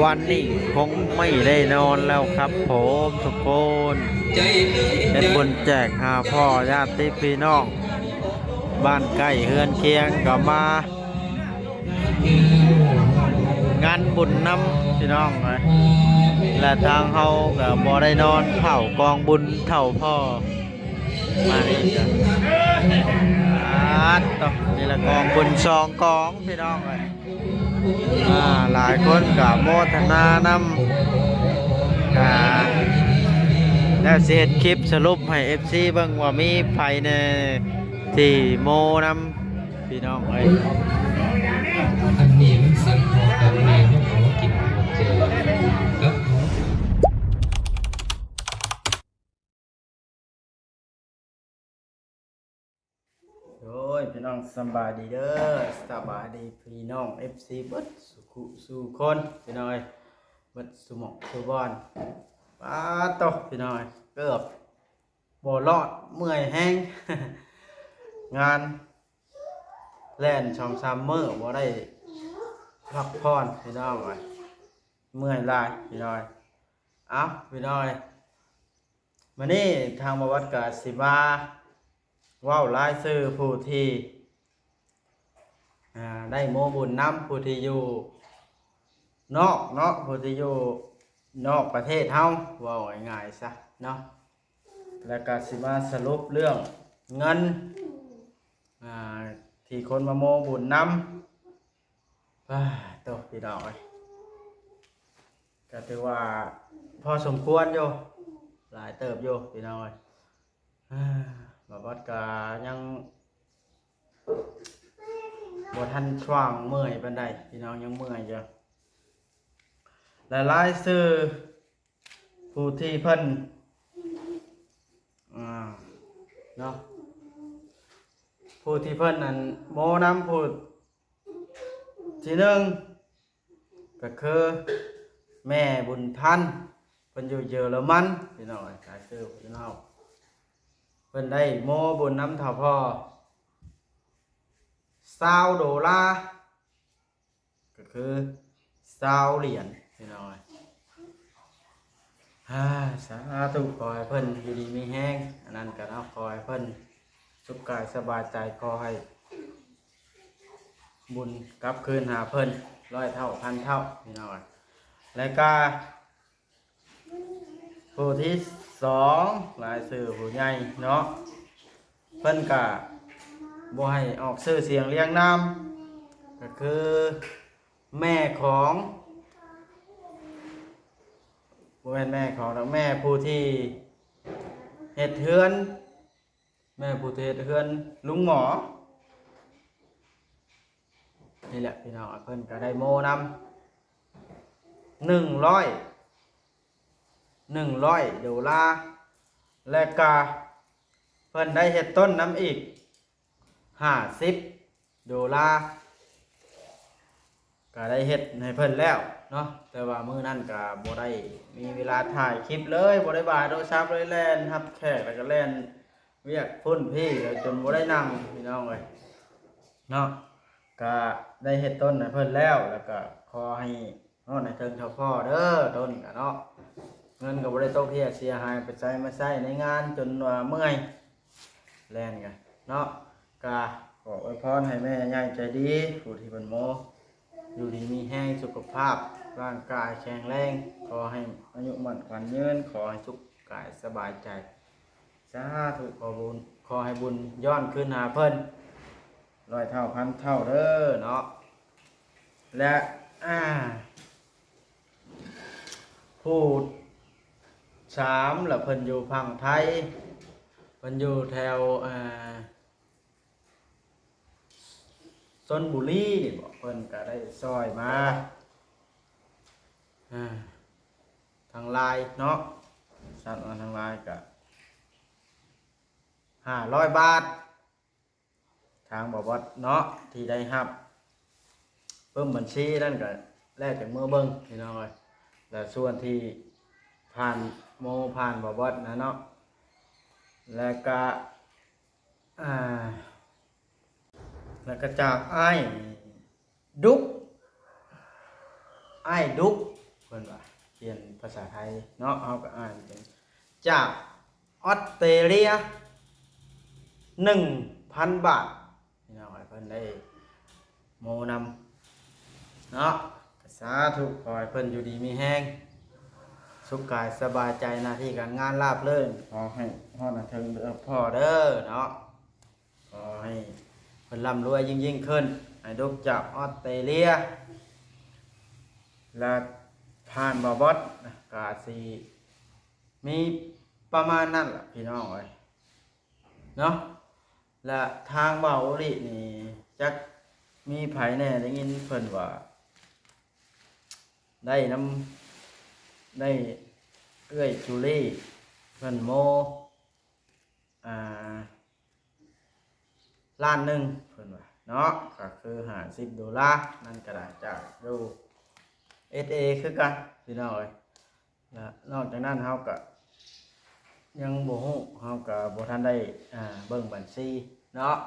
ວັນນີ້ຄົງໄມ່ໄດ້ນອນແລ້ວຄັບຜົມທຸກຄົນ. ເຮັດບຸນແຈກຫາພໍ່ຍາດຕິພີ່ນ້ອງ ບ້ານໃກ້ເຮືອນຄຽງກໍມາ ງານບຸນນຳພີ່ນ້ອງເອີຍ ແລະ ທາງເຮົາກໍບໍ່ໄດ້ນອນເຝົ້າກອງບຸນເທົ່າພໍ່. ມານີ້ກໍ ອາດໂຕ ນີ້ລະກອງບຸນສອງກອງພີ່ນ້ອງເອີຍ. ອາ ຫຼາຍຄົນກໍໂມທະນານຳ ກະ ແລ້ວຊິເຮັດຄລິບສະຫຼຸບໃຫ້ເອັຟຊີເບິ່ງວ່າມີໃຜແດ່ທີ່ໂມນຳ ພີ່ນ້ອງເອີຍ. ອັນນີ້ມັນສັ່ງພໍ່ກັບແມ່ເຮົາຂໍກິນເຂົ້າເຈົ້າກັບ ໂອ້ຍ ພີ່ນ້ອງສະບາຍດີເດີ ສະບາຍດີພີ່ນ້ອງເອັຟຊີເບິດສູ່ຄູ່ສູ່ຄົນ ພີ່ນ້ອງເອີຍ ເບິດສູ່ໝ່ອງສູ່ບ່ອນ. ປາໂຕ ພີ່ນ້ອງເອີຍ ເກືອບບໍ່ລອດ ເມື່ອຍແຮງ ງານແລ່ນສອງສາມມື້ ບໍ່ໄດ້ພັກຜ່ອນ ພີ່ນ້ອງເອີຍ ເມື່ອຍຫຼາຍ ພີ່ນ້ອງເອີຍ. ເອົ້າ ພີ່ນ້ອງເອີຍ ມື້ນີ້ທາງບ່າວວັດກະຊິມາເວົ້າລາຍຊື່ຜູ້ທີ່ ອາ ໄດ້ໂມບຸນນຳ ຜູ້ທີ່ຢູ່ນອກເນາະ ຜູ້ທີ່ຢູ່ນອກປະເທດເຮົາ ເວົ້າງ່າຍໆຊະເນາະ ແລ້ວກະຊິມາສະຫຼຸບເລື່ອງເງິນ ອາ ທີ່ຄົນມາໂມບຸນນຳ. ປາໂຕ ພີ່ນ້ອງເອີຍ ກໍຖືວ່າພໍສົມຄວນຢູ່ ຫຼາຍເຕີບຢູ່ ພີ່ນ້ອງເອີຍ. ບ່າວວັດກໍຍັງບໍ່ທັນຊ່ວງເມື່ອຍປານໃດ ພີ່ນ້ອງ ຍັງເມື່ອຍຢູ່. ແລະ ລາຍຊື່ຜູ້ທີ່ເພິ່ນ ອາ ເນາະ ຜູ້ທີ່ເພິ່ນ ອັນ ໂມນຳຜູ້ ທີໜຶ່ງກໍຄືແມ່ບຸນທັນ ເພິ່ນຢູ່ເຢຍລະມັນ ພີ່ນ້ອງເອີຍ. ລາຍຊື່ພີ່ນ້ອງ ເພິ່ນໄດ້ໂມບຸນນຳເຖົ້າພໍ່ຊາວໂດລາ ກໍຄືຊາວຫຼຽນ ພີ່ນ້ອງເອີຍ. ອາ ສາທຸ ຂໍໃຫ້ເພິ່ນຢູ່ດີມີແຮງ ອັນນັ້ນກໍເນາະ ຂໍໃຫ້ເພິ່ນສຸກກາຍສະບາຍໃຈ ຂໍໃຫ້ບຸນກັບຄືນຫາເພິ່ນຮ້ອຍເທົ່າພັນເທົ່າ ພີ່ນ້ອງເອີຍ. ແລ້ວກະຜູ້ທີສອງ ລາຍຊື່ຜູ້ໃຫຍ່ເນາະ ເພິ່ນກະບໍ່ໃຫ້ອອກຊື່ສຽງລຽງນາມ ກໍຄື ແມ່ຂອງ ບໍ່ແມ່ນແມ່ຂອງດອກ ແມ່ຜູ້ທີ່ເຮັດເຮືອນ ແມ່ຜູ້ທີ່ເຮັດເຮືອນລຸງໝໍ ນີ້ແຫຼະ ພີ່ນ້ອງ ເພິ່ນກໍໄດ້ໂມນຳ ໜຶ່ງຮ້ອຍ ໜຶ່ງຮ້ອຍໂດລາ ແລະກະເພິ່ນໄດ້ເຮັດຕົ້ນນຳອີກ ຫ້າສິບໂດລາ ກະໄດ້ເຮັດໃຫ້ເພິ່ນແລ້ວເນາະ. ແຕ່ວ່າມື້ນັ້ນກະບໍ່ໄດ້ມີເວລາຖ່າຍຄລິບເລີຍ ບໍ່ໄດ້ບາຍໂທລະສັບເລີຍ ແລ່ນຮັບແຂກ ແລ້ວກະແລ່ນວຽກພຸ້ນພີ້ ແລ້ວຈົນບໍ່ໄດ້ນັ່ງ ພີ່ນ້ອງເອີຍເນາະ. ກະໄດ້ເຮັດຕົ້ນໃຫ້ເພິ່ນແລ້ວ ແລ້ວກະຂໍໃຫ້ ຮອດໃຫ້ເຖິງເຖົ້າພໍ່ເດີ ຕົ້ນກະເນາະ. ເງິນກໍບໍ່ໄດ້ຕົກເຮ່ຍເສຍຫາຍ ໄປໃຊ້ມາໃຊ້ໃນງານຈົນວ່າເມື່ອຍ ແລ່ນກະເນາະ. ກະຂໍອວຍພອນໃຫ້ແມ່ໃຫຍ່ໃຈດີ ຜູ້ທີ່ເພິ່ນໂມ ຢູ່ດີມີແຮງ ສຸຂະພາບຮ່າງກາຍແຂງແຮງ ຂໍໃຫ້ອາຍຸໝັ້ນຂວັນຍືນ ຂໍໃຫ້ສຸກກາຍສະບາຍໃຈ. ສາທຸ ຂໍບຸນ ຂໍໃຫ້ບຸນຍ້ອນຄືນຫາເພິ່ນຮ້ອຍເທົ່າພັນເທົ່າເດີເນາະ. ແລະ ອາ ຜູ້ສາມລະ ເພິ່ນຢູ່ຝັ່ງໄທ ເພິ່ນຢູ່ແຖວ ອາ ຊົນບຸລີນີ້ບໍ ເພິ່ນກະໄດ້ຊ່ອຍມາ ອາ ທາງລາຍເນາະ ສັດມາທາງລາຍກະຫ້າຮ້ອຍບາດ ທາງບ່າວບອດເນາະ ທີ່ໄດ້ຮັບປຶ້ມບັນຊີນັ້ນກະແລ້ວຈັ່ງເມືອເບິ່ງ ພີ່ນ້ອງເອີຍ. ແລະ ສ່ວນທີ່ຜ່ານໂມ ຜ່ານບ່າວບອດນະເນາະ ແລະກະ ອາ ແລ້ວກໍຈາກອ້າຍດຸກ ອ້າຍດຸກ ພິ່ນວ່າ ຂຽນພາສາໄທເນາະ ເຮົາກໍອ່ານເປັນ ຈາກອອສເຕຣເລຍ ໜຶ່ງພັນບາດ ພີ່ນ້ອງເອີຍ ເພິ່ນໄດ້ໂມນຳເນາະ ກໍສາທຸ ຂໍໃຫ້ເພິ່ນຢູ່ດີມີແຮງ ສຸກກາຍສະບາຍໃຈ ໜ້າທີ່ການງານລາບເລີນ ຂໍໃຫ້ຮອດໜ້າເທິງເດີພໍ່ເດີເນາະ ຂໍໃຫ້ເພິ່ນລ່ຳລວຍຍິ່ງໆຂຶ້ນ ໃຫ້ລຸກຈາກອອສເຕຣເລຍ ແລະ ຜ່ານບ່າວບອດ ກະຊິມີປະມານນັ້ນລະພີ່ນ້ອງເອີຍເນາະ ແລະ ທາງບ່າວໂອລິນີ້ ຈັກມີໃຜແດ່ ໄດ້ຍິນເພິ່ນວ່າ ໄດ້ນຳ ໄດ້ເອື້ອຍຈູລີ ເພິ່ນໂມ ອ່າ ລ້ານໜຶ່ງ ເພິ່ນວ່າເນາະ ກໍຄືຫ້າສິບໂດລາ ນັ້ນກໍໄດ້ຈາກຢູ່ເອສເອຄືກັນ ພີ່ນ້ອງເອີຍ ແລະ ນອກຈາກນັ້ນເຮົາກໍຍັງບໍ່ຮູ້ ເຮົາກໍບໍ່ທັນໄດ້ ອ່າ ເບິ່ງບັນຊີເນາະ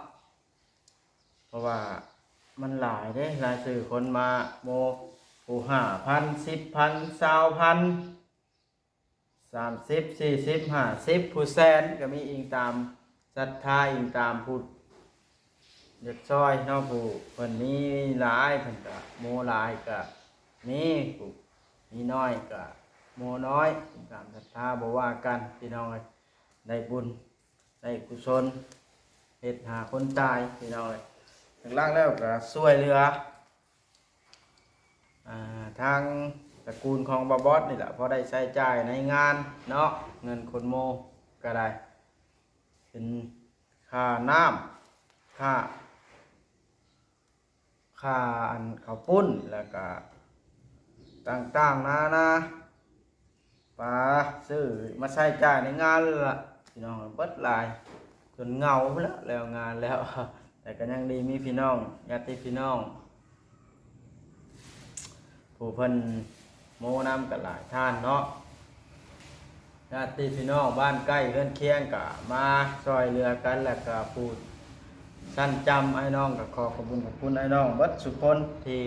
ເພາະວ່າມັນຫຼາຍເດ້ ລາຍຊື່ຄົນມາໂມ ຜູ້ຫ້າພັນ ສິບພັນ ຊາວພັນ ສາມສິບ ສີ່ສິບ ຫ້າສິບ ຜູ້ແສນກໍມີ ອີງຕາມສັດທາ ອີງຕາມຜູ້ຢາກຊ່ອຍເນາະ ຜູ້ເພິ່ນມີຫຼາຍເພິ່ນກໍໂມຫຼາຍກໍມີ ຜູ້ມີນ້ອຍກໍໂມນ້ອຍ ອີງຕາມສັດທາ ບໍ່ວ່າກັນພີ່ນ້ອງເອີຍ ໄດ້ບຸນໄດ້ກຸສົນ ເຮັດຫາຄົນຕາຍພີ່ນ້ອງເອີຍ ຫຼັກໆແລ້ວກໍຊ່ວຍເຫຼືອ ອ່າ ທາງຕະກູນຂອງບ່າວບອດນີ້ລະ ພໍໄດ້ໃຊ້ຈ່າຍໃນງານເນາະ ເງິນຄົນໂມກໍໄດ້ ເປັນຄ່ານ້ຳ ຄ່າ ຄ່າອັນເຂົ້າປຸ້ນ ແລ້ວກະຕ່າງໆນານາ ປາຊື້ມາໃຊ້ຈ່າຍໃນງານລະ ພີ່ນ້ອງເບິດຫຼາຍ ຈົນເຫງົາພຸ້ນແຫຼະ ແລ້ວງານແລ້ວ ແຕ່ກໍຍັງດີມີພີ່ນ້ອງ ຍາດຕິພີ່ນ້ອງ ຜູ້ເພິ່ນໂມນຳກໍຫຼາຍທ່ານເນາະ ຍາດຕິພີ່ນ້ອງບ້ານໃກ້ເຮືອນຄຽງກໍມາຊ່ອຍເຫຼືອກັນ ແລ້ວກໍຜູ້ຊັ້ນຈຳອ້າຍນ້ອງ ກໍຂໍຂອບບຸນຂອບຄຸນອ້າຍນ້ອງເບິດສູ່ຄົນທີ່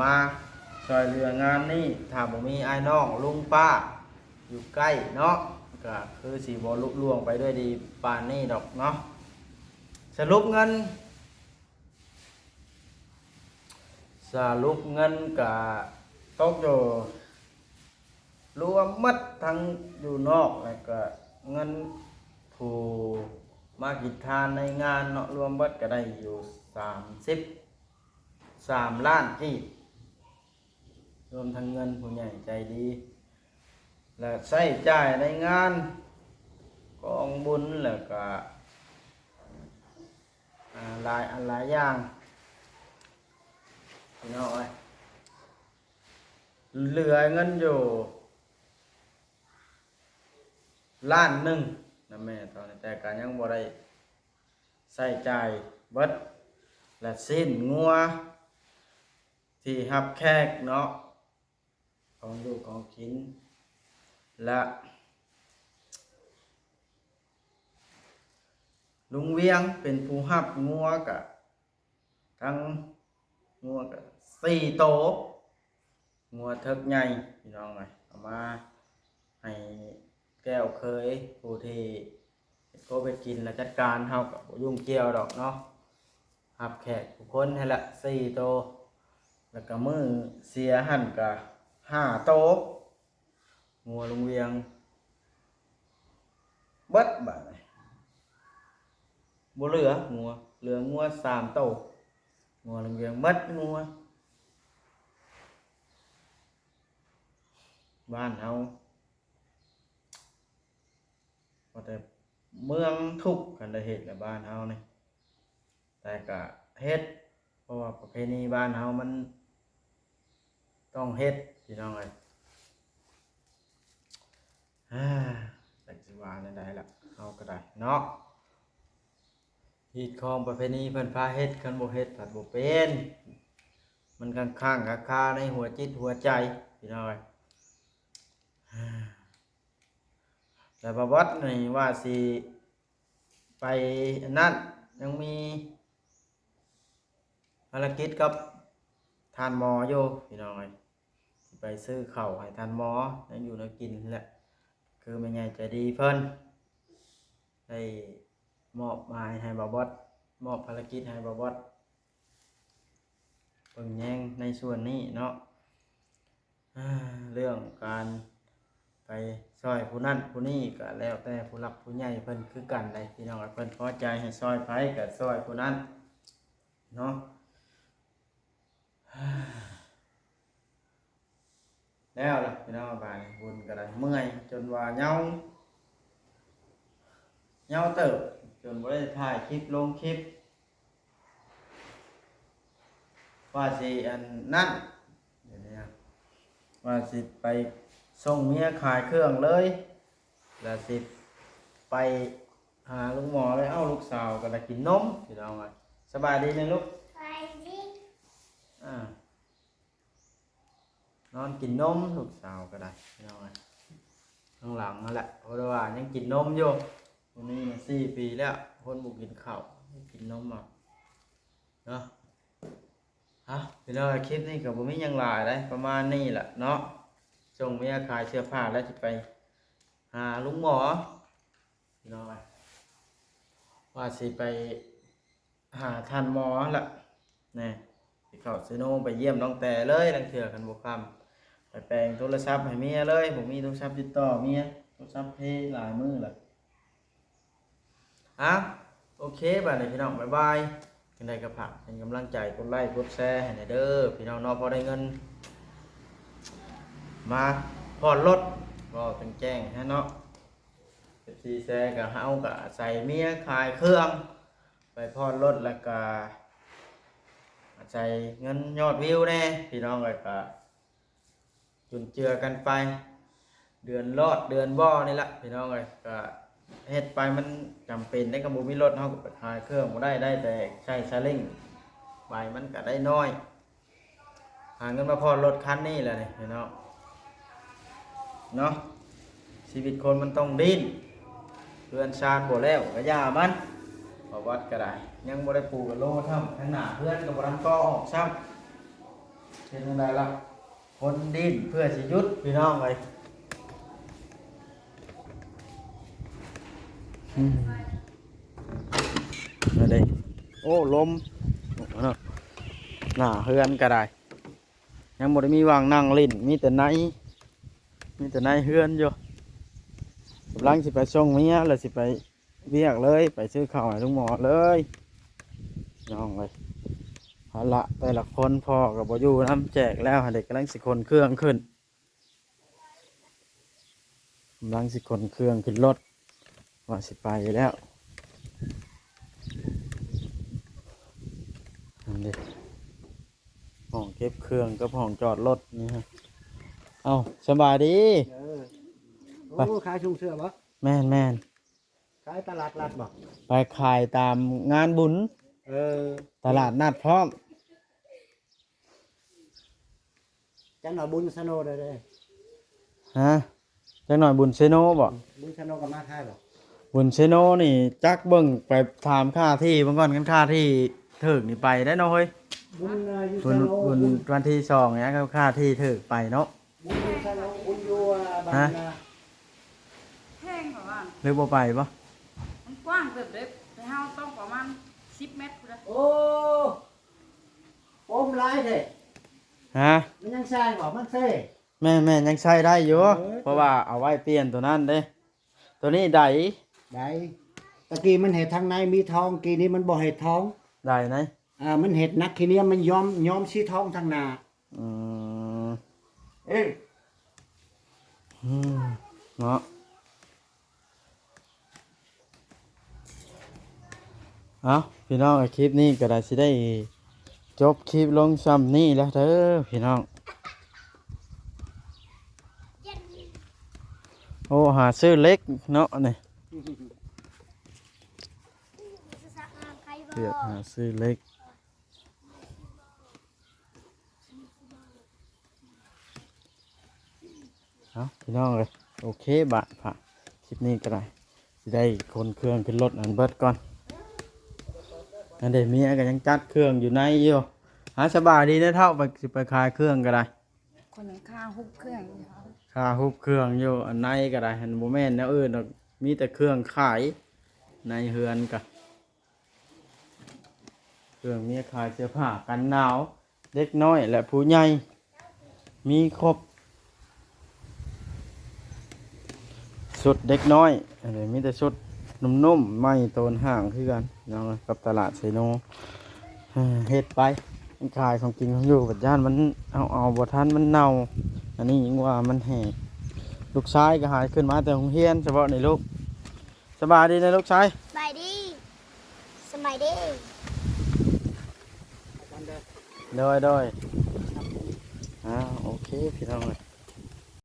ມາຊ່ອຍເຫຼືອງານນີ້ ຖ້າບໍ່ມີອ້າຍນ້ອງລຸງປ້າ ຢູ່ໃກ້ເນາະ ກໍຄືຊິບໍ່ລຸລ່ວງໄປດ້ວຍດີປານນີ້ດອກເນາະ ສະຫຼຸບເງິນ ສະຫຼຸບເງິນກະຕົກຢູ່ ລວມໝົດທັງຢູ່ນອກ ແລ້ວກະເງິນຜູ້ມາກິນທານໃນງານເນາະ ລວມເບິດກະໄດ້ຢູ່ສາມສິບສາມລ້ານກີບ ລວມທັງເງິນຜູ້ໃຫຍ່ໃຈດີ ແລະ ໃຊ້ຈ່າຍໃນງານກອງບຸນ ແລ້ວກະ ອ່າ ຫຼາຍອັນຫຼາຍຢ່າງ ພີ່ນ້ອງເອີຍ ເຫຼືອເງິນຢູ່ລ້ານໜຶ່ງນະແມ່ ຕອນນີ້ ແຕ່ກໍຍັງບໍ່ໄດ້ໃຊ້ຈ່າຍເບິດ ແລະ ຊີ້ນງົວທີ່ຮັບແຂກເນາະ ຂອງຢູ່ຂອງກິນ ແລະ ລຸງວຽງເປັນຜູ້ຮັບງົວກະ ທັງງົວກະສີ່ໂຕ ງົວເຖິກໃຫຍ່ ພີ່ນ້ອງເອີຍ ເອົາມາໃຫ້ແກ້ວເຄີຍ ຜູ້ທີ່ເຮັດໂຄເຮັດກິນ ແລະ ຈັດການ ເຮົາກະບໍ່ຫຍຸ້ງກ່ຽວດອກເນາະ ຮັບແຂກທຸກຄົນຫັ້ນແຫຼະ ສີ່ໂຕ ແລ້ວກະມື້ເສຍຫັ້ນກະຫ້າໂຕ ງົວລຸງວຽງເບິດບາດນີ້ ບໍ່ເຫຼືອງົວ ເຫຼືອງົວສາມໂຕ ງົວລຸງວຽງເບິດງົວ ບ້ານເຮົາ ວ່າແຕ່ເມືອງທຸກ ຄັນໄດ້ເຮັດແລ້ວບ້ານເຮົານີ້ ແຕ່ກະເຮັດ ເພາະວ່າປະເພນີບ້ານເຮົາມັນຕ້ອງເຮັດ ພີ່ນ້ອງເອີຍ ຈັກຊິວ່າແນວໃດລະ ເຮົາກໍໄດ້ເນາະ ຮີດຄອງປະເພນີເພິ່ນພາເຮັດ ຄັນບໍ່ເຮັດພັດບໍ່ເປັນ ມັນຄ້າງໆຄາໆໃນຫົວຈິດຫົວໃຈ ພີ່ນ້ອງເອີຍ ແລ້ວບ່າວບອດນີ້ວ່າຊິໄປອັນນັ້ນ ຍັງມີພາລະກິດກັບທ່ານໝໍຢູ່ ພີ່ນ້ອງເອີຍ ຊິ ໄປຊື້ເຂົ້າໃຫ້ທ່ານໝໍ ແນວຢູ່ແນວກິນແຫຼະ ຄືແມ່ໃຫຍ່ໃຈດີເພິ່ນໄດ້ມອບໝາຍໃຫ້ບ່າວບອດ ມອບພາລະກິດໃຫ້ບ່າວບອດເບິ່ງແຍງໃນສ່ວນນີ້ເນາະ. ເລື່ອງການໄປຊ່ອຍຜູ້ນັ້ນຜູ້ນີ້ ກໍແລ້ວແຕ່ຜູ້ຫຼັກຜູ້ໃຫຍ່ເພິ່ນຄືກັນໃດ໋ພີ່ນ້ອງ. ເພິ່ນພໍໃຈໃຫ້ຊ່ອຍໃຜກໍຊ່ອຍຜູ້ນັ້ນເນາະ. ແລ້ວລະພີ່ນ້ອງ ບາດນີ້ບຸນກໍໄດ້ເມື່ອຍຈົນວ່າເຫງົາ ເຫງົາເຕີບ ຈົນບໍ່ໄດ້ຖ່າຍຄລິບລົງຄລິບ ວ່າຊິອັນນັ້ນ ດຽວນີ້ນະ ວ່າຊິໄປສົ່ງເມຍຂາຍເຄື່ອງເລີຍ ແລ້ວຊິໄປຫາໂຮງໝໍເລີຍ. ເອົ້າ ລູກສາວກໍໄດ້ກິນນົມ ພີ່ນ້ອງເອີຍ. ສະບາຍດີແມ່ລູກ. ສະບາຍດີ. ອ່າ ນອນກິນນົມ ລູກສາວກໍໄດ້ ພີ່ນ້ອງເອີຍ. ຂ້າງຫຼັງນັ້ນແຫຼະ ເພາະວ່າຍັງກິນນົມຢູ່. ມື້ນີ້ມັນສີ່ປີແລ້ວ ຄົນບໍ່ກິນເຂົ້າ ກິນນົມເອົາເນາະ. ເອົາ ພີ່ນ້ອງ ຄລິບນີ້ກໍບໍ່ມີຫຍັງຫຼາຍເດ້ ປະມານນີ້ແຫຼະເນາະ. ສົ່ງເມຍຂາຍເສື້ອຜ້າແລ້ວ ຊິໄປຫາໂຮງໝໍ ພີ່ນ້ອງເອີຍ ວ່າຊິໄປຫາທ່ານໝໍຫັ້ນລະ ແນ່ ຊິເຂົ້າເຊໂນ ໄປຢ້ຽມນ້ອງແຕເລີຍ. ລາງເທື່ອຄັນບໍ່ຄ່ຳ ໄປແປງໂທລະສັບໃຫ້ເມຍເລີຍ ບໍ່ມີໂທລະສັບຕິດຕໍ່ເມຍ ໂທລະສັບເພຫຼາຍມື້ລະ. ອ່ະ ໂອເຄ ບາດນີ້ພີ່ນ້ອງ ບາຍບາຍ. ຈັ່ງໃດກໍຝາກເປັນກຳລັງໃຈ ກົດໄລກົດແຊໃຫ້ແດ່ເດີພີ່ນ້ອງເນາະ ພໍໄດ້ເງິນມາຜ່ອນລົດ ເວົ້າແຈ້ງໆ ແທ້ເນາະ. ເອັຟຊີ ແຊກໍ ເຮົາກໍອາໄສເມຍຂາຍເຄື່ອງໄປຜ່ອນລົດ ແລ້ວກໍອາໄສເງິນຍອດວິວແດ່ ພີ່ນ້ອງເອີຍ. ກໍຈຸນເຈືອກັນໄປ ເດືອນລອດເດືອນບໍ່ນີ້ລະ ພີ່ນ້ອງເອີຍ. ກໍເຮັດໄປ ມັນຈຳເປັນເດ້ ຄັນບໍ່ມີລົດ ເຮົາກໍໄປຂາຍເຄື່ອງບໍ່ໄດ້ ໄດ້ແຕ່ໃຊ້ສາເລັງໄປ ມັນກໍໄດ້ໜ້ອຍ. ຫາເງິນມາຜ່ອນລົດຄັນນີ້ແຫຼະນີ້ພີ່ນ້ອງເນາະ. ຊີວິດຄົນມັນຕ້ອງດີ້ນ ເຮືອນຊານບໍ່ແລ້ວກໍຢ່າມັນ. ປະຫວັດກໍໄດ້ ຍັງບໍ່ໄດ້ປູກກະໂລຊ້ຳ ທາງໜ້າເຮືອນກໍບໍ່ທັນກໍ່ອອກຊ້ຳ. ເຮັດຈັ່ງໃດລະ ຄົນດີ້ນເພື່ອຊິຢຸດ ພີ່ນ້ອງເອີຍ. ອືມ ນັ້ນເດ້ ໂອ້ ລົມເນາະ. ໜ້າເຮືອນກໍໄດ້ ຍັງບໍ່ໄດ້ມີຫວ່າງນັ່ງຫຼິ້ນ ມີແຕ່ໃນ ມີແຕ່ໃນເຮືອນຢູ່. ກຳລັງຊິໄປສົ່ງເມຍ ແລ້ວຊິໄປວຽກເລີຍ ໄປຊື້ເຂົ້າໃຫ້ໂຮງໝໍເລີຍ ນ້ອງເອີຍ. ເອົາລະ ແຕ່ລະຄົນ ພໍ່ກໍບໍ່ຢູ່ນຳ ແຈກແລ້ວ ເດັກກຳລັງຊິຂົນເຄື່ອງຂຶ້ນ. ກຳລັງຊິຂົນເຄື່ອງຂຶ້ນລົດ ວ່າຊິໄປແລ້ວ. ນັ້ນເດ້ ຫ້ອງເກັບເຄື່ອງກັບຫ້ອງຈອດລົດນີ້ຮະ. ເອົ້າ ສະບາຍດີ. ເອີ ໂອ້ ຂາຍຖົງເສື້ອບໍ່? ແມ່ນໆ. ຂາຍຕະຫຼາດນັດບໍ່? ໄປຂາຍຕາມງານບຸນ. ເອີ ຕະຫຼາດນັດພ້ອມ. ຈັກໜ່ອຍບຸນຊະໂນດເດ້. ຮະ? ຈັກໜ່ອຍບຸນເຊໂນບໍ່? ບຸນຊະໂນກໍມາຂາຍບໍ່? ບຸນເຊໂນນີ້ຈັກເບິ່ງ ໄປຖາມຄ່າທີ່ເບິ່ງກ່ອນ. ຄັນຄ່າທີ່ຖືກນີ້ໄປໄດ້ເນາະເຮີ້ຍ. ບຸນ ເອີ ຢູ່ ບຸນ ຊະໂນ ບຸນ ບຸນວັນທີສອງນີ້ ຄ່າທີ່ຖືກໄປເນາະ. ບຸນຢູ່ຊະໂນ ບຸນຢູ່ ອ່າ ບ້ານ ຮະ? ນາ ແພງກວ່າບ້ານ ຫຼືບໍ່ໄປບໍ່? ມັນກວ້າງເຕີບເດ້ ແຕ່ເຮົາຕ້ອງປະມານສິບແມັດພຸ້ນນະ. ໂອ້ ໂອ້ ມັນຫຼາຍແທ້. ຮະ? ມັນຍັງໃຊ້ບໍ່? ມັນເຊ. ແມ່ນໆ ຍັງໃຊ້ໄດ້ຢູ່ ເອີ ເພາະວ່າເອົາໄວ້ປ່ຽນໂຕນັ້ນເດ້. ໂຕນີ້ໄດ ໄດ ຕະກີ້ມັນເຮັດທາງໃນມີທອງ ກີ້ນີ້ມັນບໍ່ເຮັດທອງ. ໄດໃນ ອ່າ ມັນເຮັດໜັກຂີ້ໜຽມ ມັນຍ້ອມ ຍ້ອມສີທອງທາງໜ້າ. ອືມ ເອີ ອືມ ເນາະ. ເອົ້າ ພີ່ນ້ອງ ຄລິບນີ້ກໍໄດ້ ຊິໄດ້ຈົບຄລິບລົງຊ່ຳນີ້ແລ້ວເດີພີ່ນ້ອງ. ໂອ້ ຫາຊື້ເຫຼັກເນາະນີ້ ວຽກຫາຊື້ເຫຼັກ. ເອົ້າ ພີ່ນ້ອງເອີຍ ໂອເຄ ບາດພະ ຄລິບນີ້ກໍໄດ້ ຊິໄດ້ຂົນເຄື່ອງຂຶ້ນລົດອັນເບິດກ່ອນ. ອັນເດ ເມຍກໍຍັງຈັດເຄື່ອງຢູ່ໃນຢູ່. ຫາ ສະບາຍດີນະເຖົ້າ ໄປ ຊິໄປຂາຍເຄື່ອງກໍໄດ້. ຄົນຍັງຄາຮຸບເຄື່ອງຢູ່ ຄາຮຸບເຄື່ອງຢູ່. ອັນໃນກໍໄດ້ ຫັ້ນບໍ່ແມ່ນແນວອື່ນດອກ ມີແຕ່ເຄື່ອງຂາຍໃນເຮືອນກະ ເຄື່ອງເມຍຂາຍເສື້ອຜ້າກັນໜາວ ເດັກນ້ອຍ ແລະ ຜູ້ໃຫຍ່ ມີຄົບ ຊຸດເດັກນ້ອຍ ອັນນີ້ມີແຕ່ຊຸດນຸ້ມໆ ໃໝ່ໂຕນຫ້າງຄືກັນເນາະ ກັບຕະຫຼາດໄຊໂນ. ເຮັດໄປ ຂາຍຂອງກິນຂອງຢູ່ ບັດຢ້ານມັນ ເຮົາເອົາບໍ່ທັນ ມັນເນົ່າ. ອັນນີ້ຍັງວ່າມັນແຫ້ງ. ລູກຊາຍກໍຫາຂຶ້ນມາແຕ່ໂຮງຮຽນ ສະເພາະນີ້ລູກ. ສະບາຍດີນະລູກຊາຍ. ສະບາຍດີ ສະບາຍດີ. ໂດຍ ໂດຍ. ອ້າວ ໂອເຄ ພີ່ນ້ອງເອີຍ.